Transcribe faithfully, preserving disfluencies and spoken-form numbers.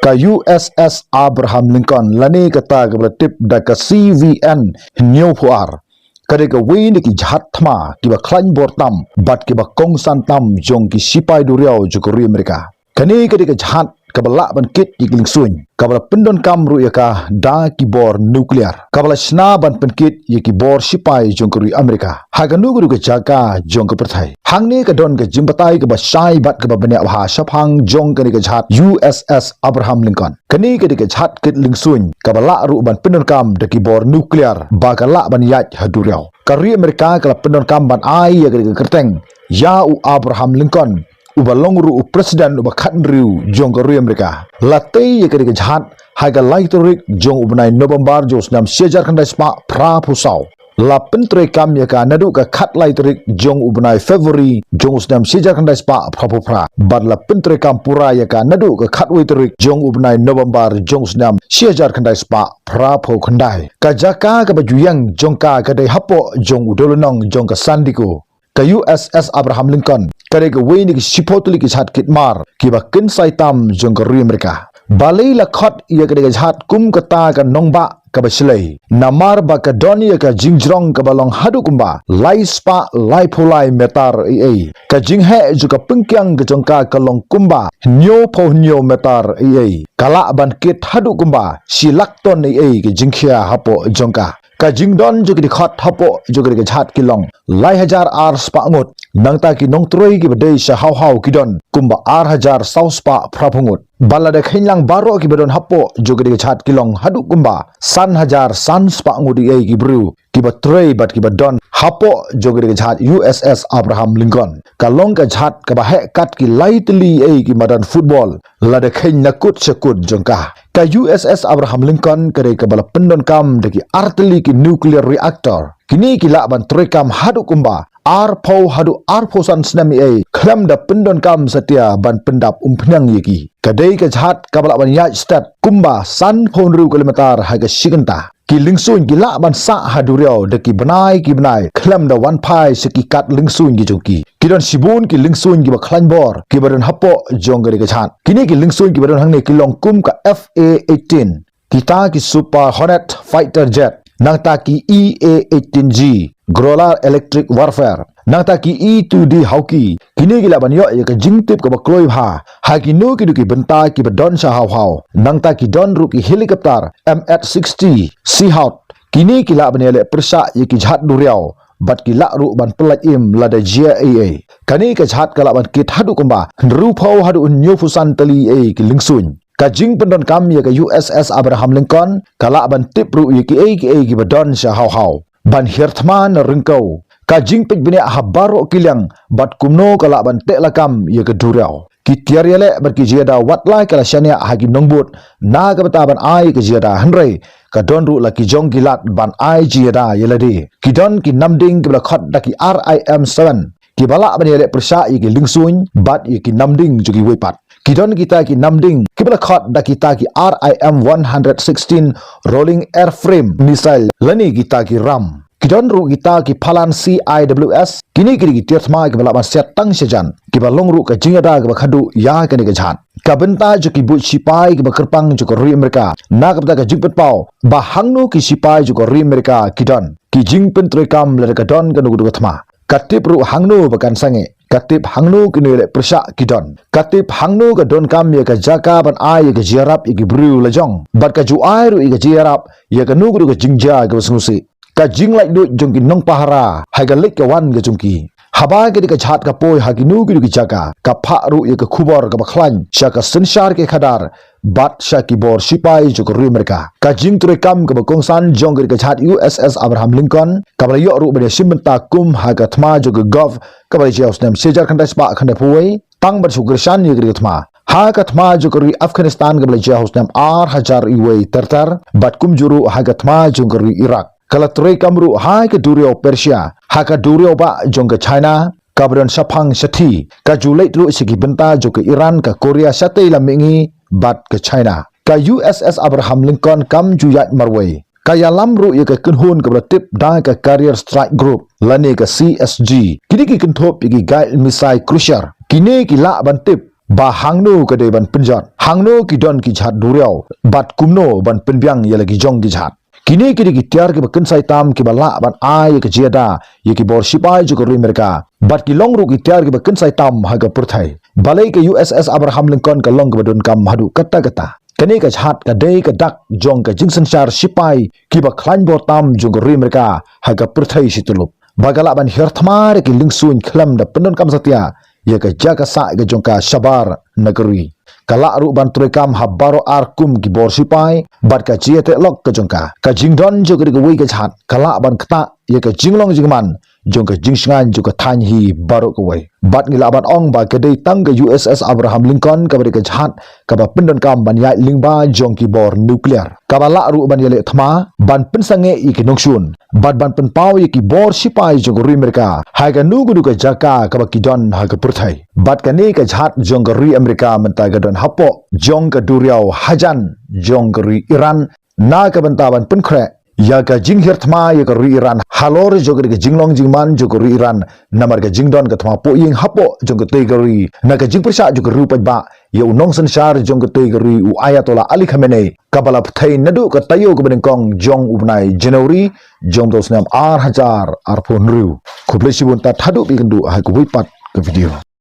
Ka U S S Abraham Lincoln, lane kata kaba la tip da ka C V N hynñiewphew ar, ka dei kawei na ki jahaj thma kiba khlaiñ bor tam bad kiba kongsan tam jong ki sipai duriaw jong ka ri Amerika. Kane ka dei ka jahaj kaba lah ban kit ïa ki lyngsuiñ, kaba la pyndonkam ruh ïa ka da ki bor nuclear, kaba la shna ban pynkit ïa ki bor sipai jong ka ri Amerika ha kano kano ka jaka jong ka pyrthei. Hangne ka don ka jingbatai kaba shai bad kaba bniah bha shaphang jong kane ka jahaj U S S Abraham Lincoln. Kane ka dei ka jahaj kit lyngsuiñ kaba lah ruh ban pyndonkam da ki bor nuclear ba ka lah ban ïaid ha duriaw. Ka ri Amerika ka la pyndonkam ban ai ïa kane ka kyrteng ïa u Abraham Lincoln, uba long ruh u president uba khathynriew jong ka ri Amerika. La tei ïa kane ka jahaj ha ka lai tarik jong u bnai November jong u snem shi hajar khyndai spah phra phew saw. La pyntreikam ïa ka naduh ka khatlai tarik jong u bnai February jong u snem shi hajar khyndai spah phra phew phra, bad la pyntreikam pura ïa ka naduh ka khatwei tarik jong u bnai November jong u snem shi hajar khyndai spah phra phew khyndai. Ka jaka kaba ju ïeng jong ka ka dei hapoh jong u dewlynnong jong ka San Diego. Ka U S S Abraham Lincoln ka dei kawei na ki shiphew tylli ki jahaj kit mar kiba kynsai tam jong ka ri Amerika. Balei la khot ïa kane ka jahaj kum kata ka nongbah kaba shlei? Namar ba ka don ïa ka jingjrong kaba long haduh kumba lai spah laiphew lai meter eiei. Ka jingheh jong ka pyngkiang ka jong ka ka long kumba hynñiewphew hynñiew meter eiei. Ka lah ban kit haduh kumba shi lak ton eiei ka jingkhia hapoh jong ka. Ka jingdon jong ki dkhot hapoh jong kane ka jahaj ki long lai hajar ar spah ngut. Nangta ki nongtrei kiba dei sha haw haw ki don kumba ar hajar saw spah phra phew ngut. Bad lada kheiñ lang baroh kiba don hapoh jong kane ka jahaj ki long haduh kumba san hajar san spah ngut eiei ki briew kiba trei bad kiba don hapoh jong kane ka jahaj U S S Abraham Lincoln. Ka long ka jahaj kaba heh kat ki lai tylli eiei ki madan football, lada kheiñ na kut sha kut jong ka. Ka U S S Abraham Lincoln ka dei kaba la pyndonkam da ki ar tylli ki nuclear reactor. Kine ki lah ban treikam haduh kumba arphew haduh arphew san snem eiei, khlem da pyndonkam satia ban pyndap umphniang ïa ki. Ka dei ka jahaj kaba lah ban ïaid stet kumba sanphew hynriew kilometer ha ka shi kynta. Ki lyngsuiñ ki lah ban sah ha duriaw da ki bnai ki bnai khlem da wan phai sha ki kat lyngsuiñ ki jong ki. Ki don shibun ki lyngsuiñ kiba khlaiñ bor kiba don hapoh jong kane ka jahaj. Kine ki lyngsuiñ kiba don hangne ki long kum ka F A eighteen, kita ki Super Hornet fighter jet, nangta ki E A eighteen G Growler electric warfare, nangta ki E two D Hawk. Kine ki lah ban ïoh ïa ka jingtip kaba kloi bha ha kino kino ki bynta kiba don sha haw haw. Nangta ki don ruh ki helicopter M H sixty Seahawk. Kine ki lah ban ïaleh pyrshah ïa ki jahaj duriaw bad ki lah ruh ban pyllait im lada jia eiei. Kane ka jahaj ka lah ban kit haduh kumba hynriewphew haduh hynñiewphew san tylli eiei ki lyngsuiñ. Ka jingpyndonkam ïa ka U S S Abraham Lincoln ka lah ban tip ruh ïa kiei kiei kiba don sha haw haw. Ban hiar thma na ryngkew, ka jingpeit bniah ha baroh ki liang bad kumno ka lah ban teh lakam ïa ka duriaw. Ki tiar ïaleh bad ki jingïada wat la ka la shaniah ha ki nongbud na ka bynta ban ai ïa ka jingïada, hynrei ka don ruh la ki jong ki lad ban ai jingïada ïa lade. Ki don ki namding kiba la khot da ki R I M seven kiba lah ban ïaleh pyrshah ïa ki lyngsuiñ bad ïa ki namding jong kiwei pat. Ki don kita ki namding kiba la khot da kita ki R I M one hundred sixteen rolling airframe missile lane kita ki ram. Ki don ruh kita ki phalan C I W S. Kine ki dei ki tiar thma kiba lah ban siat tang shajan, kiba long ruh ka jingïada kaba khadduh ïa kane ka jahaj. Ka bynta jong ki buit sipai kiba kyrpang jong ka ri Amerika na ka bynta ka jingpynpaw ba hangno ki sipai jong ka ri Amerika ki don, ki jingpyntreikam lada ka don kano kano ka thma. Ka tip ruh hangno ba kan sangeh. Ka tip hangno ki nongïaleh pyrshah ki don. Ka tip hangno ka donkam ïa ka jaka ban ai ïa ka jingïarap ïa ki briew la jong. Bad ka ju ai ruh ïa ka jingïarap ïa kano kano ka jingjia kaba sngewsih. Ka jinglaitluid jong ki nongpahara ha ka leit ka wan ka jong ki. Haba kane ka jahaj ka poi ha kino kino ki jaka, ka phah ruh ïa ka khubor kaba khlaiñ sha ka synshar ki khadar bad sha ki bor sipai jong ka ri Amerika. Ka jingtreikam kaba kongsan jong kane ka jahaj U S S Abraham Lincoln, kaba la ïoh ruh ban ïashim bynta kum ha ka thma jong ka Gulf, kaba la jia ha u snem shi hajar khyndai spah khyndaiphew wei, tang ban shu kyrshan ïa kane ka thma ha ka thma jong ka ri Afghanistan, kaba la jia ha u snem ar hajar wei ter ter, bad kumjuh ruh ha ka thma jong ka ri Iraq. Ka la treikam ruh ha ka duriaw Persia, ha ka duriaw bah jong ka China, kaba don shaphang shathie. Ka ju leit ruh sha ki bynta jong ka Iran, ka Korea Shatei Lam Mihngi bad ka China. Ka U S S Abraham Lincoln kam ju ïaid marwei. Ka ïalam ruh ïa ka kynhun kaba la tip da ka Carrier Strike Group lane ka C S G. Kine ki kynthup ïa ki guided missile cruiser. Kine ki lah ban tip ba hangno ka dei ban pynjot, hangno ki don ki jhat duriaw, bad kumno ban pynbiang ïa la ki jong ki jhat. Kine ki dei ki tiar kiba kynsai tam kiba lah ban ai ïa ka jingïada ïa ki bor shipai jong ka ri Amerika. Bad ki long ruh ki tiar kiba kynsai tam ha ka pyrthei. Balei ka U S S Abraham Lincoln ka long kaba donkam haduh katta katta. Kane ka jhat ka dei ka dak jong ka jingsynshar shipai kiba khlaiñ bor tam jong ka ri Amerika ha ka pyrthei shi tyllup. Ba ka lah ban hiar thma ïa ki lyngsuiñ khlem da pyndonkam satia ïa ka jaka sah ka jong ka shabar na ka ri. Ka lah ruh ban treikam ha baroh ar kum ki bor shipai, bad ka jingïateh lok ka jong ka. Ka jingdon jong ka dei kawei ka jhat, ka lah ban ktah ïa ka jinglong jingman jong ka jingshngaiñ jong ka thaiñ hi baroh kawei. Bad ngi lah ban ong ba ka dei tang ka U S S Abraham Lincoln kaba dei ka jhat kaba pyndonkam ban ïaid lyngba jong ki bor nuclear. Kaba lah ruh ban ïaleh thma, ban pynsangeh ïa ki nongshun, bad ban pynpaw ïa ki bor shipai jong ka ri Amerika ha kano kano ka jaka kaba ki don ha ka pyrthei. Bad kane ka jhat jong ka ri Amerika mynta ka don hapoh jong ka duriaw hajan jong ka ri Iran, na ka bynta ban pynkhreh ïa ka jinghiar thma ïa ka ri Iran halor jong ka jinglong jingman jong ka ri Iran, namar ka jingdon ka thma pohïing hapoh jong katei ka ri na ka jingpyrshah jong ka riewpaidbah ïa u nongsynshar jong katei ka ri, u Ayatollah Ali Khamenei, kaba la pynthei naduh ka taïew kaba nyngkong jong u bnai January jong u snem ar hajar arphew hynriew. Khublei shibun, tad haduh ba ïakynduh ha kawei pat ka video.